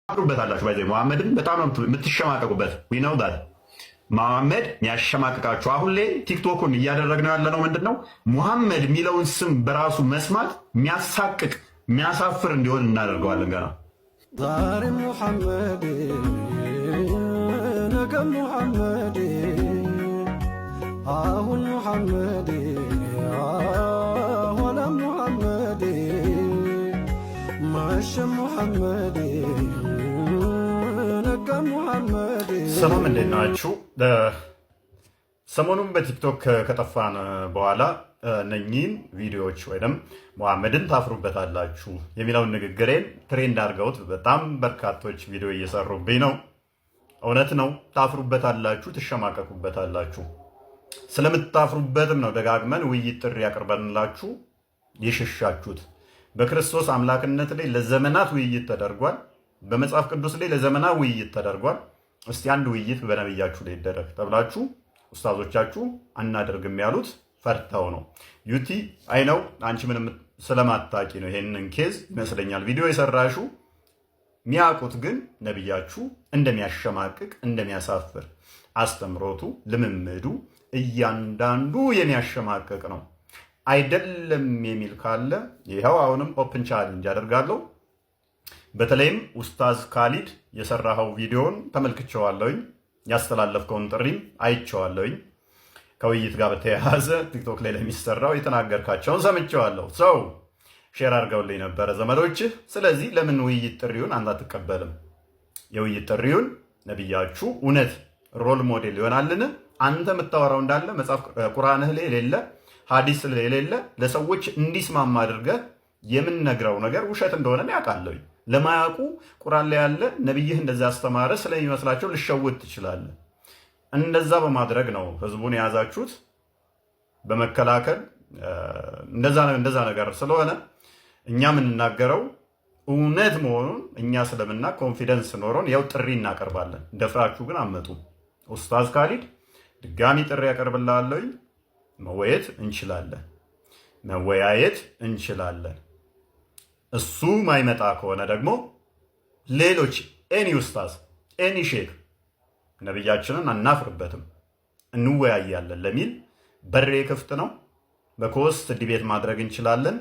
ታፍሩበታላችሁ። By the way መሐመድን በጣም ነው የምትሸማቀቁበት። We know that መሐመድ ያሸማቅቃችሁ። አሁን ላይ ቲክቶኩን እያደረግነው ያለነው ምንድን ነው? ሙሐመድ የሚለውን ስም በራሱ መስማት የሚያሳቅቅ የሚያሳፍር እንዲሆን እናደርገዋለን። ገና ዛሬ ሙሐመድ፣ ነገ ሙሐመድ፣ አሁን ሙሐመድ፣ ኋላ ሙሐመድ፣ መሸ ሙሐመድ፣ ነጋ ሙሐመድ። ሰላም፣ እንዴት ናችሁ? ሰሞኑን በቲክቶክ ከጠፋን በኋላ እነኚህን ቪዲዮዎች ወይም ሙሐመድን ታፍሩበታላችሁ የሚለውን ንግግሬን trend አድርገውት በጣም በርካቶች ቪዲዮ እየሰሩብኝ ነው። እውነት ነው፣ ታፍሩበታላችሁ፣ ትሸማቀቁበታላችሁ። ስለምታፍሩበትም ነው ደጋግመን ውይይት ጥሪ ያቅርበንላችሁ የሸሻችሁት። በክርስቶስ አምላክነት ላይ ለዘመናት ውይይት ተደርጓል። በመጽሐፍ ቅዱስ ላይ ለዘመናት ውይይት ተደርጓል። እስቲ አንድ ውይይት በነብያችሁ ላይ ይደረግ ተብላችሁ ኡስታዞቻችሁ አናደርግም ያሉት ፈርተው ነው። ዩቲ፣ I know አንቺ ምንም ስለማታቂ ነው ይሄንን case ይመስለኛል ቪዲዮ የሰራሹ። ሚያውቁት ግን ነቢያችሁ እንደሚያሸማቅቅ፣ እንደሚያሳፍር፣ አስተምሮቱ፣ ልምምዱ እያንዳንዱ የሚያሸማቅቅ ነው። አይደለም የሚል ካለ ይኸው አሁንም open challenge አደርጋለሁ። በተለይም ኡስታዝ ካሊድ የሰራኸው ቪዲዮን ተመልክቼዋለሁኝ። ያስተላለፍከውን ጥሪም አይቼዋለሁኝ። ከውይይት ጋር በተያያዘ ቲክቶክ ላይ ለሚሰራው የተናገርካቸውን ሰምቼዋለሁ። So share አድርገውልኝ ነበረ ዘመዶችህ። ስለዚህ ለምን ውይይት ጥሪውን አንተ አትቀበልም? የውይይት ጥሪውን ነቢያችሁ እውነት role model ይሆናልን? አንተ የምታወራው እንዳለ መጽሐፍ ቁርአንህ ላይ የሌለ፣ ሀዲስ ላይ የሌለ፣ ለሰዎች እንዲስማማ አድርገህ የምንነግረው ነገር ውሸት እንደሆነ ያውቃለሁ። ለማያውቁ ቁርአን ላይ ያለ ነቢይህ እንደዛ አስተማረ ስለሚመስላቸው ልሸውድ ትችላለህ። እንደዛ በማድረግ ነው ህዝቡን የያዛችሁት በመከላከል። እንደዛ ነገር ስለሆነ እኛ የምንናገረው እውነት መሆኑን እኛ ስለምና confidence ኖሮን ያው ጥሪ እናቀርባለን። ደፍራችሁ ግን አመጡ። ኡስታዝ ካሊድ፣ ድጋሚ ጥሪ ያቀርብልሃለሁኝ። መወያየት እንችላለን፣ መወያየት እንችላለን። እሱ ማይመጣ ከሆነ ደግሞ ሌሎች any ኡስታዝ፣ any ሼክ ነቢያችንን አናፍርበትም እንወያያለን ለሚል በሬ ክፍት ነው። በ co-host debate ማድረግ እንችላለን።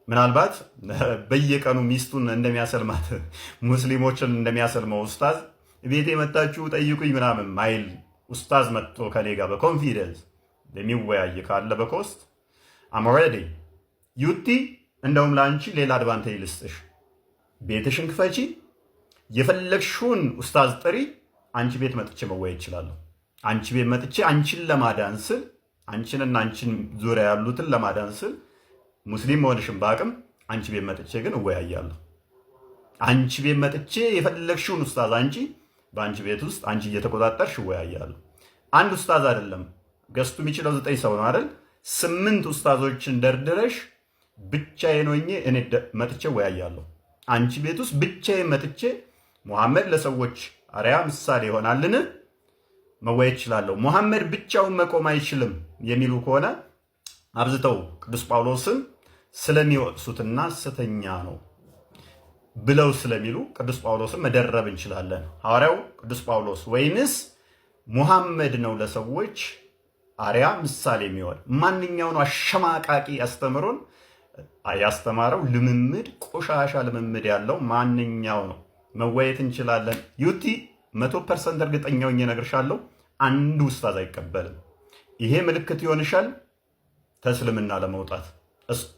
ምናልባት በየቀኑ ሚስቱን እንደሚያሰልማት፣ ሙስሊሞችን እንደሚያሰልመው ኡስታዝ ቤቴ መጣችሁ ጠይቁኝ ምናምን ማይል ኡስታዝ መጥቶ ከኔ ጋር በ confidence የሚወያይ ካለ በ co-host I'm ready። ዩቲ፣ እንደውም ለአንቺ ሌላ advantage ልስጥሽ። ቤትሽን ክፈቺ፣ የፈለግሽውን ኡስታዝ ጥሪ፣ አንቺ ቤት መጥቼ መወያየት እችላለሁ። አንቺ ቤት መጥቼ አንቺን ለማዳን ስል፣ አንቺንና አንቺን ዙሪያ ያሉትን ለማዳን ስል፣ ሙስሊም መሆንሽን በአቅም አንቺ ቤት መጥቼ ግን እወያያለሁ። አንቺ ቤት መጥቼ የፈለግሽውን ኡስታዝ አንቺ በአንቺ ቤት ውስጥ አንቺ እየተቆጣጠርሽ እወያያለሁ። አንድ ኡስታዝ አይደለም፣ guest ኡ የሚችለው ዘጠኝ ሰው ነው አይደል? ስምንት ኡስታዞችን ደርድረሽ ብቻዬን ሆኜ እኔ መጥቼ እወያያለሁ። አንቺ ቤት ውስጥ ብቻዬን መጥቼ ሙሐመድ ለሰዎች አርአያ ምሳሌ ይሆናልን መወያየት እችላለሁ። ሙሐመድ ብቻውን መቆም አይችልም የሚሉ ከሆነ አብዝተው ቅዱስ ጳውሎስን ስለሚወቅሱትና ሐሰተኛ ነው ብለው ስለሚሉ ቅዱስ ጳውሎስን መደረብ እንችላለን። ሐዋርያው ቅዱስ ጳውሎስ ወይንስ ሙሐመድ ነው ለሰዎች አርአያ ምሳሌ የሚሆን? ማንኛው ነው አሸማቃቂ አስተምሮን ያስተማረው? ልምምድ፣ ቆሻሻ ልምምድ ያለው ማንኛው ነው? መወያየት እንችላለን። ዩቲ፣ 100% እርግጠኛ ሆኜ እነግርሻለሁ፣ አንዱ ኡስታዝ አይቀበልም። ይሄ ምልክት ይሆንሻል ከእስልምና ለመውጣት።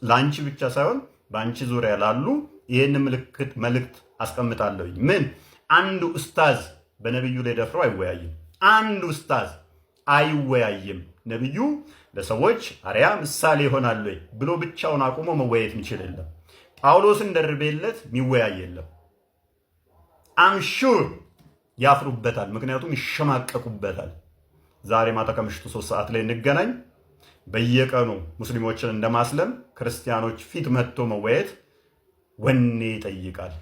ለአንቺ ብቻ ሳይሆን በአንቺ ዙሪያ ላሉ ይህን ምልክት መልእክት አስቀምጣለሁኝ። ምን አንዱ ኡስታዝ በነቢዩ ላይ ደፍሮ አይወያይም። አንድ ኡስታዝ አይወያይም። ነቢዩ ለሰዎች አርአያ ምሳሌ ይሆናል ወይ ብሎ ብቻውን አቁሞ መወያየት የሚችል የለም። ጳውሎስን ደርቤለት የሚወያይ የለም። I'm sure ያፍሩበታል፣ ምክንያቱም ይሸማቀቁበታል። ዛሬ ማታ ከምሽቱ 3 ሰዓት ላይ እንገናኝ። በየቀኑ ሙስሊሞችን እንደማስለም ክርስቲያኖች ፊት መጥቶ መወያየት ወኔ ይጠይቃል።